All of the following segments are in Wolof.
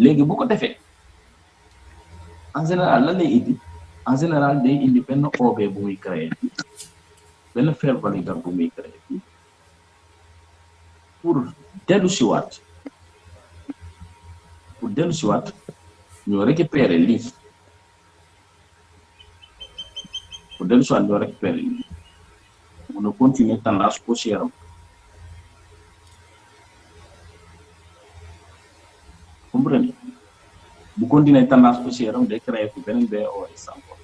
léegi bu ko defee en général lan lay indi en général day indi benn OB bu muy créer benn faire validateur bu muy créer pour dellu siwaat ñu récupérer lii pour dellu siwaat ñu récupérer lii mun a continuer tendance haussière am comprenez bu continuer tendance haussière am day créer fi beneen BOS encore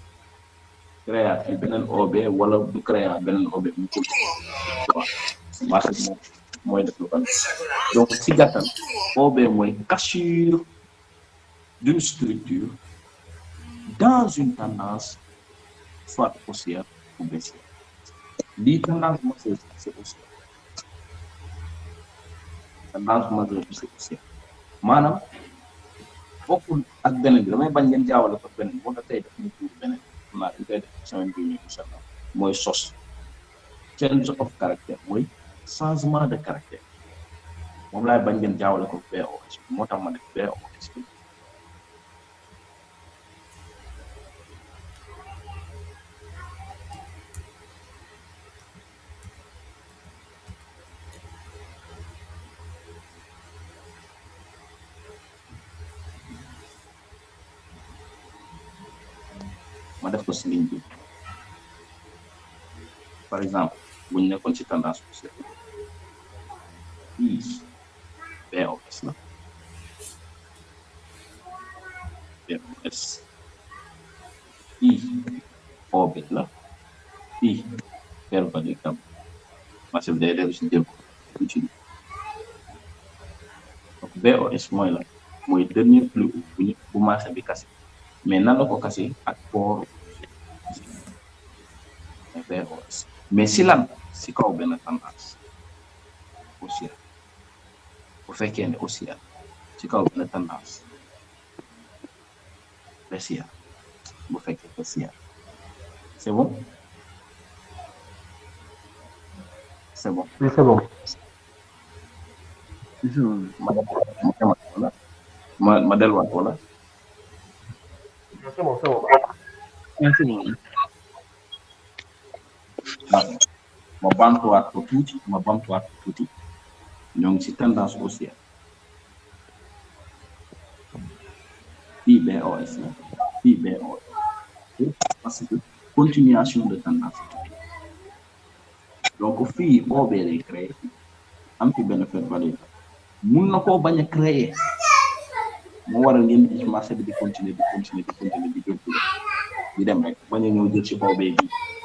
créer fi beneen OB wala du créer beneen OB mu continuer waaw marché bi moom mooy def lu ko donc si gàttal OB mooy cassure d'une structure dans une tendance soit haussière ou baissière lii tendance majeure c'est haussière tendance majeure c'est haussière maanaam bokkul ak beneen bi damay bañ ngeen jaawale ko beneen moo tax tey def ñu tuur beneen naa ñu koy def semaine bi ñu incha allah mooy sos change of caractère mooy changement de caractère moom laay bañ ngeen jaawale ko BOS moo tax ma def BOS bi ma def ko si ligne bi par exemple bu ñu nekkoon ci tendance haussière fii BOS la BOS fii OB la fii faire validateur marché bi day dellu si jël ko utile donc BOS mooy la mooy dernier plus haut bu marché bi kase mais nan la ko kase ak port BOS mais si lan si kaw benn tendance haussière bu fekkee ne haussière si kaw benn tendance baissière bu fekkee baissière c'est bon c'est bon Oui, c'est bon. ma delluwaat wala C'est bon, c'est bon. ma bamtuwaat ko tuuti ñoo ngi ci tendance haussière fii BOS la fii BOS parce que continuation de tendance donc fii OB lay créer am fi benn faire validateur mun na koo bañ a créer moo waral ngeen di ci marché bi di continuer di dem rek bañ a ñëw jël ci OB bi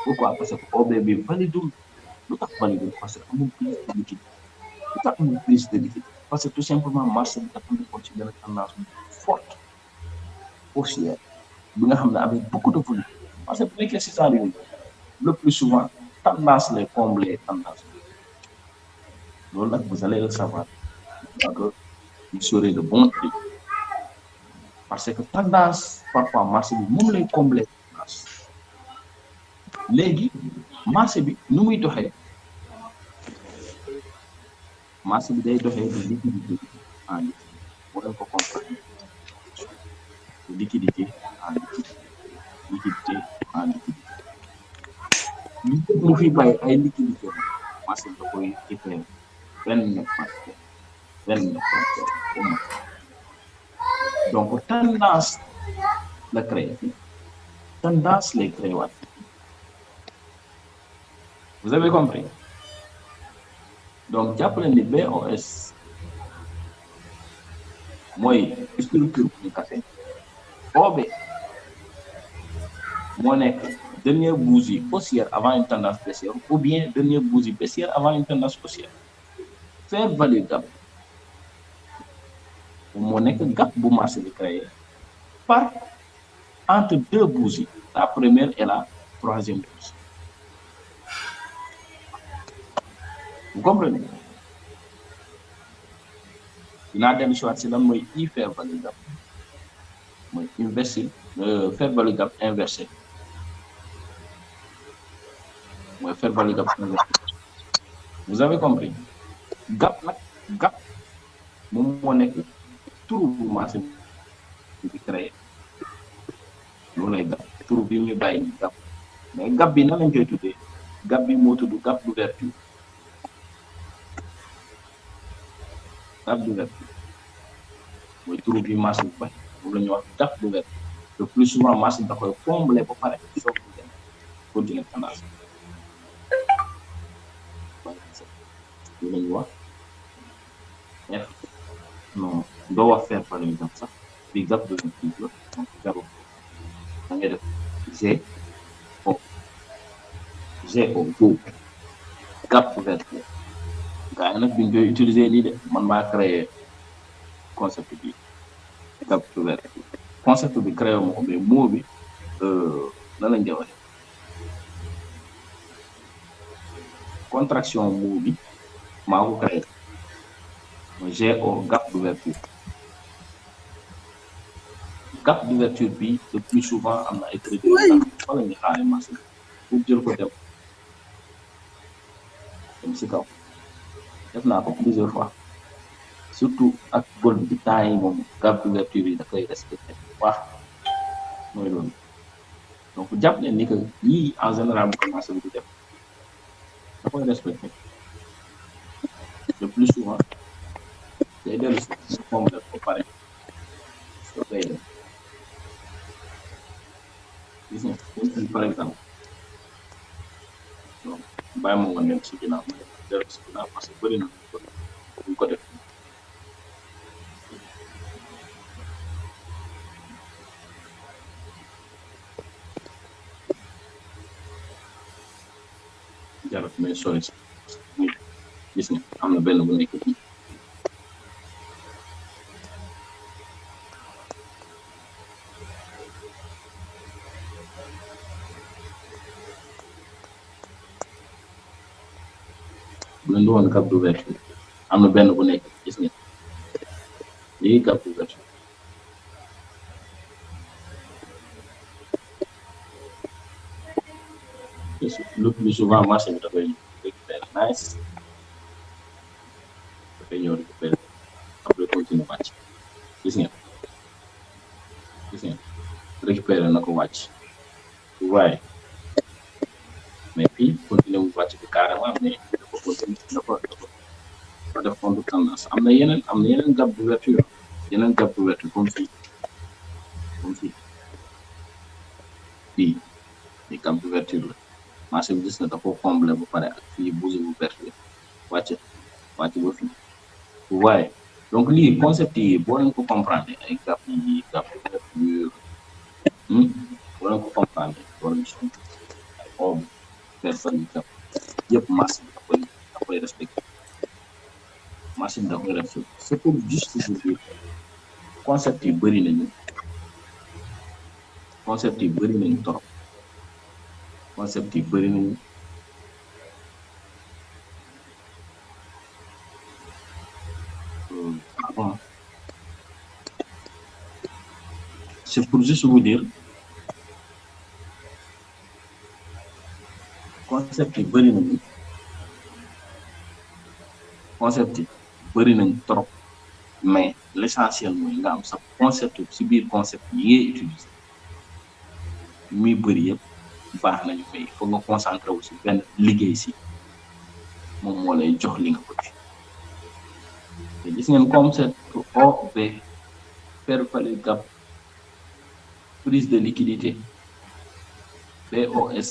pourquoi parce que OB bi validul lu tax validul parce que amul prise de liquide lu tax amul prise de liquide parce que tout simplement marché bi dafa nekkoon ci benn tendance forte haussière bi nga xam ne avec beaucoup de volume parce que bu nekkee si genre yooyu le plus souvent tendance lay combler tendance loolu nag vous allez le savoir parce que vous serez de bon prix parce que tendance parfois marché bi moom lay combler tendance léegi marché bi nu muy doxee marché bi day doxee de liquidité en liquide boo leen ko comprendre de liquidité en liquidité en liquidité mu fi bàyyi ay liquidité marché bi da koy éclairer benn donc tendance la créer tendance lay créer waat vous avez compris donc jàppale ni BOS mooy structure bu ñu kase OB moo nekk dernière bougie haussière avant une tendance baissière ou bien dernière bougie baissière avant une tendance haussière faire valider gap moo nekk gap bu marché bi créé par entre deux bougies la première et la troisième bougie vous comprenez dinaa dellu si waat si lan mooy i faire valider gap mooy inversé faire valider gap inversé mooy faire valider gap inversé vous avez compris gap nag gap moom moo nekk turu marché bi créé loolu lay gap tur bi ñu bàyyi ni gap mais gap bi nan lañ koy tuddee gap bi moo tudd gap d'ouverture mooy tur bi marché bu bari moom la ñuy wax gap d'ouverture le plus souvent marché da koy combler ba pare soog ñu dem continuer tendance loolu la ñuy wax F non doo wax faire par exemple sax bi gap d'ouverture la donc jarul da ngay def G O go gap d'ouverture gaa yi nag biñ koy utiliser nii de man maa créé concept bi gap d'ouverture concept bi créé moo ko mais mot bi lan lañ koy waxee contraction mot bi maa ko créé mooy GO gap d'ouverture bi le plus souvent am na ay traders fa la ñuy xaaree marché pour jël ko dem si kaw def naa ko plusieurs fois surtout ak gold bi temps yi moom gap d'ouverture yi da koy respecté bu baax mooy loolu donc jàpp leen ni que yii en général bu commencé bi di def da koy respecté le plus souvent day dellu si moom def ko pare soo koy def gis nga par exemple donc bàyyi ma woon leen si ginnaaw ma dellu si ginnaaw parce que bëri na buñ ko def jarut mais sori si gis nga am na benn bu nekk fii bu leen di woon gap d'ouverture am na benn bu nekk gis nga lii gap d'ouverture le plus souvent marché bi dafay récupérer nice dafay ñëw récupérer après continuer wàcc gis nga récupérer na ko wàcc waaye mais puis continuer wu wàcc bi carrément mais dafa continuer dafa def contre tendance am na yeneen gap d'ouverture comme fii fii gap d'ouverture la marché bi gis na dafa combler ba pare ak fii bougé bu vert bi wàcc ba fii waaye donc lii concept yi boo leen ko comprendre ay gap d'ouverture boo leen ko comprendre boo leen son ay om personne gap yëpp marché bi da koy respecté marché bi da koy respecté c'est pour juste vous dire concept yi bëri nañu trop concept yi bëri nañu c'est pour juste vous dire concept yi bëri nañu trop mais l'essentiel mooy nga am sa concept ci biir concept yi ngay utiliser muy bëri yëpp baax nañu mais il faut nga concentré wu ci benn liggéey si moom moo lay jox li nga bëgg te gis ngeen concept OB fair value gap prise de liquidité BOS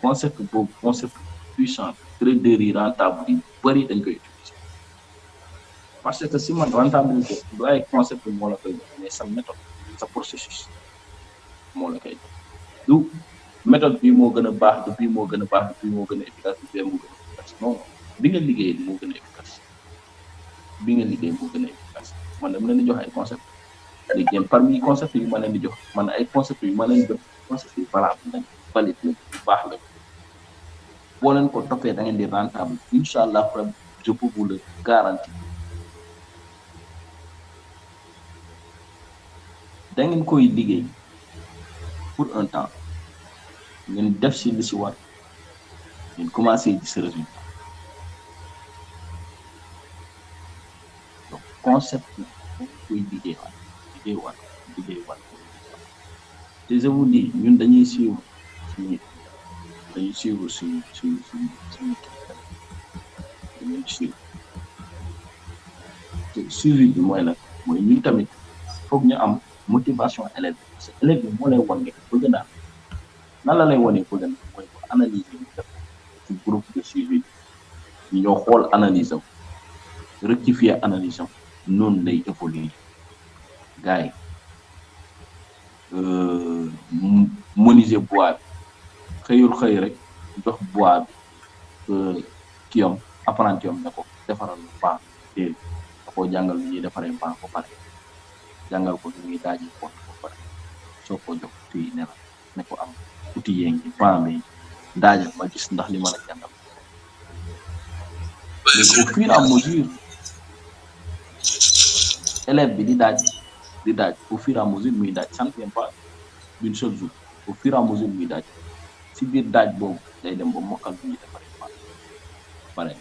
concept boobu concept puissant trader yi rentable yi bëri dañ koy utiliser parce que si man rentabilité du ay concept moo la koy jox mais sa méthode sa processus moo la koy jox du méthode bi moo gën a baax du bii moo gën a baax du bii moo gën a efficace du bii moo gën a efficace non bi nga liggéey moo gën a efficace man dama leen di jox ay concept léegi parmi concept yu ma leen di jox man ay concept yu ma leen di jox concept yu valable lañ valide lañ bu baax la boo leen ko toppee da ngeen di rentable incha allah je peux vous le garantir da ngeen koy liggéey pour un temps ngeen def si li si war ngeen commencé gis résultat donc concept la koy liggéeywaat liggéey wàll te je vous dis ñun dañuy suivre suñu dañuy suivre suñu dañuy suivre te suivi bi mooy nag mooy ñun tamit foog ñu am motivation élève parce que élève bi moo lay wan nga bëgg naa nan la lay wanee bëgg naa mooy ko analyser ñu def ci groupe de suivi ñu ñoo xool analyse am rectifier analyse am noonu lay évoluer gars yi menuisier bois bi xëyul xëy rek jox bois bi kii am apprenti am ne ko defaral lu baax déedéet da koo jàngal lu ñuy defaree baax ba pare jàngal ko lu ñuy daaji pont ba pare soo ko jox outil ne la ne ko am outil yee ngi baax bi daajal ma gis ndax li ma la jàngal léegi au fur et à mesure élève bi di daaj au fur et à mesure muy daaj ça ne vient pas d'une seule jour au fur et à mesure muy daaj si biir daaj boobu day dem ba mokkal bu ñuy defaree baax pare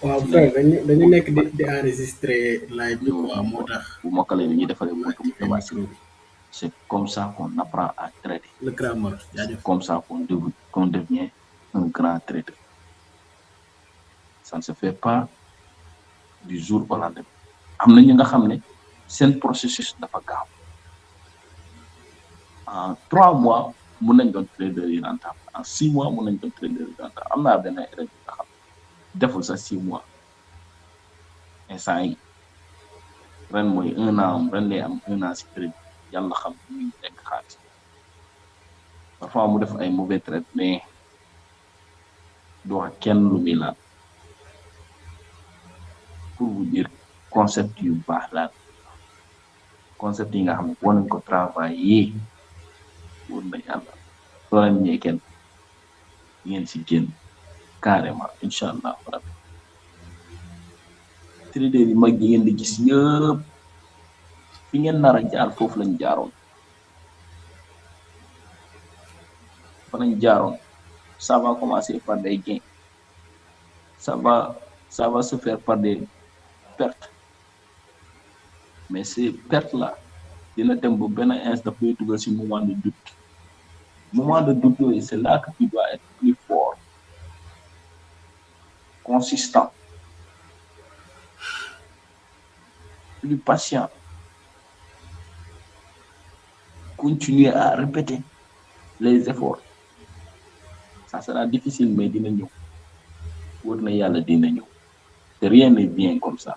waaw frère dañu nekk di enregistrer live bi quoi moo tax bu mokkalee ni ñuy defaree waa buntu mu ci micro bi c'est comme ça qu'on apprend à traiter le grammar jaajëf c'est comme ça qu'on devient un grand traiteur ça ne se fait pas du jour au lendemain am na ñu nga xam ne seen processus dafa gaaw en 3 mois mun nañ doon trader yi rentable en 6 mois mun nañ doon trader yi rentable am naa benn élève bi nga xam deful sax 6 mois instant yi ren mooy 1 an ren lay am 1 an si crédit yàlla xam ni muy nekk xaalis parfois mu def ay mauvais trade mais du wax kenn lu muy laal pour vous dire concept yu baax laal concept yi nga xam ne war nañ ko travailler wóor na yàlla soo leen ñee kenn ngeen si génn carrément incha allah rabbi trader yi mag yi ngeen di gis yëpp fi ngeen nar a jaar foofu lañ jaaroon fa lañ jaaroon ça va commencer par des gains ça va se faire par des pertes mais ces pertes là dina dem ba benn instant daf lay dugal si moment de doute yooyu c'est là que tu dois être plus fort consistant plus patient continuer à répéter les efforts ça sera difficile mais dina ñëw wóor na yàlla dina ñëw te rien n'est bien comme ça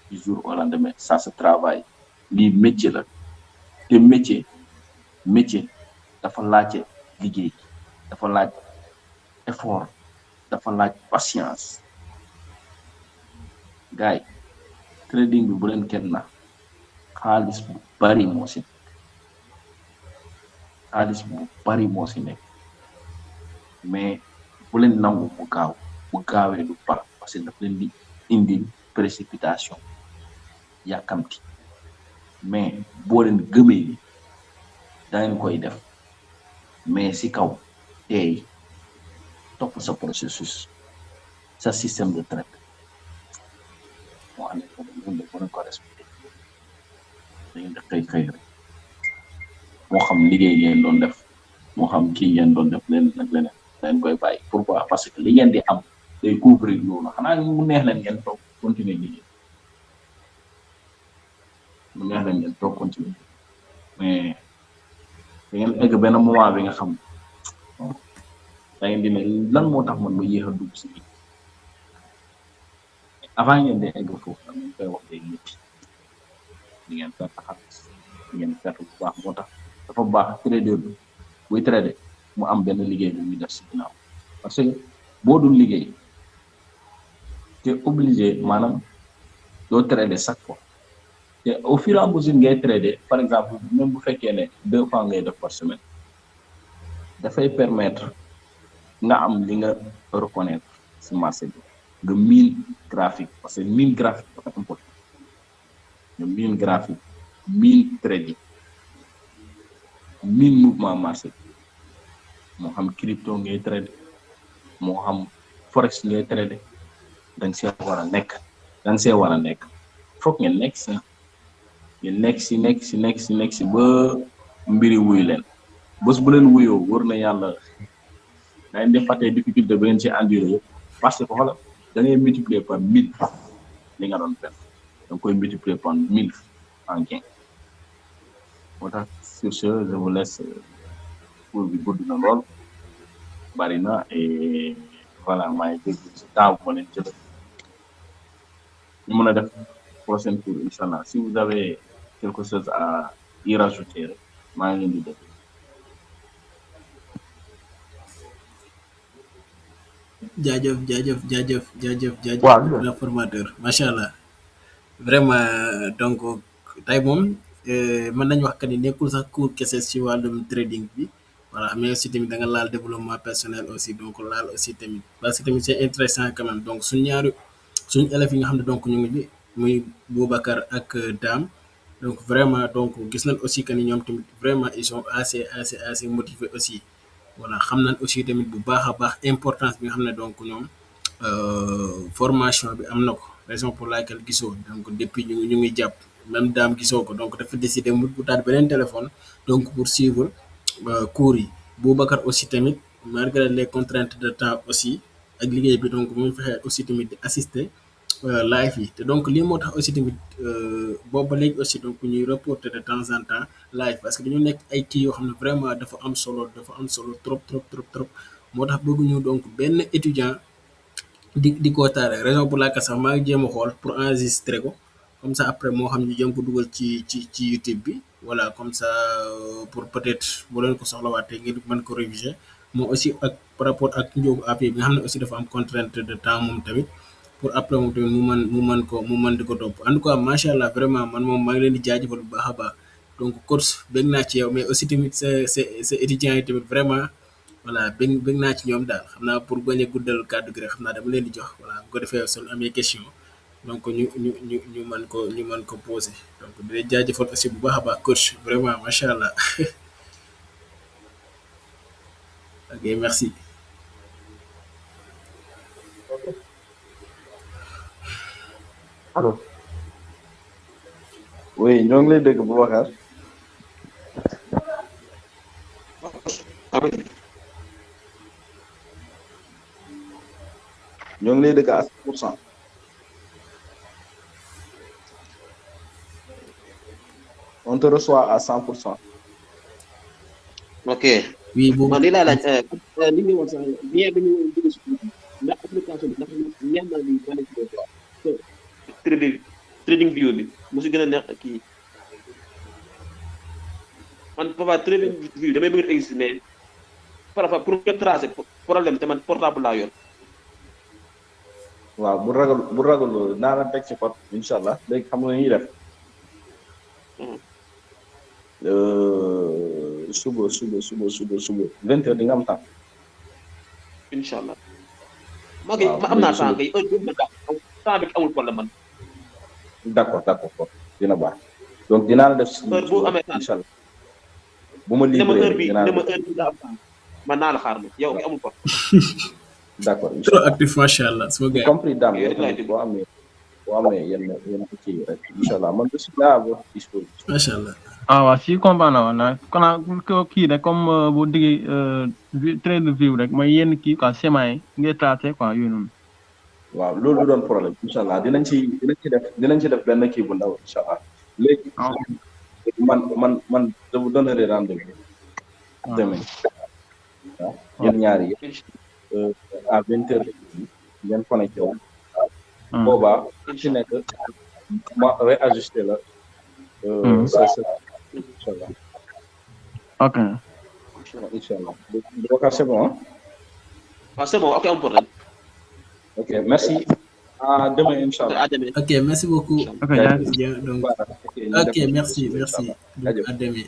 du jour au lendemain ça se travaille lii métier la te métier dafa laajte liggéey dafa laaj effort dafa laaj patience gars yi trading bi bu leen kenn na xaalis bu bari moo si nekk mais bu leen nangu mu gaaw bu gaawee du baax parce que daf leen di indi précipitation yàkkamti mais boo leen gëmee ni dangeen koy def mais si kaw tey topp sa processus sa système de traite moo xam ne moom la mën a ko respecté dangeen def xëy rek moo xam liggéey ngeen doon def moo xam kii ngeen doon def leen nag leneen dangeen koy bàyyi pourquoi parce que li ngeen di am day couvrir loolu xanaa mu neex leen ngeen toog continuer liggéey mu neex leen ngeen toog continuer mais da ngeen egg benn moment bi nga xam da ngeen di ne lan moo tax man ma yéex a dugg si biir avant ngeen di egg foofu da ngeen koy wax day métti di ngeen perte xaalis di ngeen perte bu baax moo tax dafa baax trader bi buy trader mu am benn liggéey bu muy def si ginnaaw parce que boo dul liggéey te obligé maanaam doo trader chaque fois te au fur et à mesure ngay trader par exemple même bu fekkee ne 2 fois ngay def par semaine dafay permettre nga am li nga reconnaître si marché bi nga miin graphique parce que miin graphique dafa important nga miin graphique miin trading miin mouvement marché bi moo xam crypto ngay trader moo xam forex ngay trader danga see war a nekk foog ngeen nekk si ñu nekk si ba mbiri wuyu leen bés bu leen wuyoo wër na yàlla da ngeen di fàttee difficulté ba ngeen ci enduré yëpp parce que xoolal da ngay multiplier par 1000 li nga doon perte da nga koy multiplier par 1000 en gain moo tax sur ce je vous laisse pour bi gudd na lool bari na et voilà maa ngi dégg ci temps bu ma leen jël ñu mën a def prochaine tour inchallah si vous avez quelque chose à y rajouter rek maa ngi leen di def jaajëf waaw le formateur macha allah vraiment donc tey moom mën nañu wax que ni nekkul sax cours kese ci wàllum trading bi voilà mais aussi tamit da nga laal développement personnel aussi donc laal aussi tamit parce que tamit c'est intéressant quand même donc suñu élèves yi nga xam ne donc ñu ngi muy Boubacar ak Dame donc vraiment donc gis nañ aussi que ni ñoom tamit vraiment ils sont assez motivés aussi voilà xam nañ aussi tamit bu baax a baax importance bi nga xam ne donc ñoom formation bi am na ko raison pour laquelle gisoo donc depuis ñu ngi jàpp même Dame gisoo ko donc dafa décider mu taat beneen téléphone donc pour suivre cours yi Boubacar aussi tamit malgré les contraintes de temps aussi ak liggéey bi donc mu fexe aussi tamit di assister live yi te donc lii moo tax aussi tamit boobu ba léegi aussi donc ñuy reporter de temps en temps live parce que dañu nekk ay kii yoo xam ne vraiment dafa am solo trop moo tax bëgguñu donc benn étudiant di ko taale raison pour laquelle sax maa ngi jéem a xool pour enregistrer ko comme ça après moo xam ñu jëm ko dugal ci YouTube bi voilà comme ça pour peut-être bu leen ko soxlawaatee ngeen mën ko réviser moom aussi ak par rapport ak njóobu AP bi nga xam ne aussi dafa am contrainte de temps moom tamit pour après moom tamit mu mën di ko topp en tout cas macha allah vraiment man moom maa ngi leen di jaajëfal bu baax a baax donc course bëgg naa ci yow mais aussi tamit sa étudiants yi tamit vraiment voilà bëgg naa ci ñoom daal xam naa pour bañ a guddal kàddu gi rek xam naa dama leen di jox voilà bu ko defee soo amee question donc ñu mën ko poser donc di leen jaajëfal aussi bu baax a baax coach vraiment macha allah ok merci. allo oui ñoo ngi lay dégg Boubacar ñoo ngi lay dégg à 100%. On te reçoit à 100%. ok. oui boobu man lii laa laaj li ñu wax sax bien bi ñu dugg si ndax application bi ndax neex na li ma nekk trading view bi mu si gën a neex kii man papa trading view damay bëgg a existe mais parfois pour nga tracer problème te man portable laa yor. waaw bu ragal naa la teg ci pot incha allah léegi xam nga ñuy def suba 20h di nga am temps. incha allah. waaw ma am naa temps kay heure bi temps bi amul problème man. d'accord dina baax donc dinaa la def si heure bu amee temps incha allah bu ma livré heure bi nga am temps man naa la xaar ma yow amul problème. d'accord trop actif macha allah sama gars compris Dame boo amee yenn kii rek incha allah man je suis là à votre disposition. macha allah. waaw si comprendre naa kon kii rek comme boo diggee trade view rek mooy yenn kii quoi schéma yi ngay tracé quoi yooyu noonu. waaw loolu du doon problème incha allah dinañ ci def benn kii bu ndaw incha allah léegi. man je vous donnerai rendez-vous demain. waaw yéen ñaari yi à 20h ngeen connecté wu. boobaa ci nekk ma réajusté la. Inch'Allah. Ok. Inch'Allah. Donc, c'est bon, hein? Ah, c'est bon, ok, on peut. Ok, merci. À demain, Inch'Allah. À demain. Ok, merci beaucoup. Ok, Donc, ok, merci. À demain.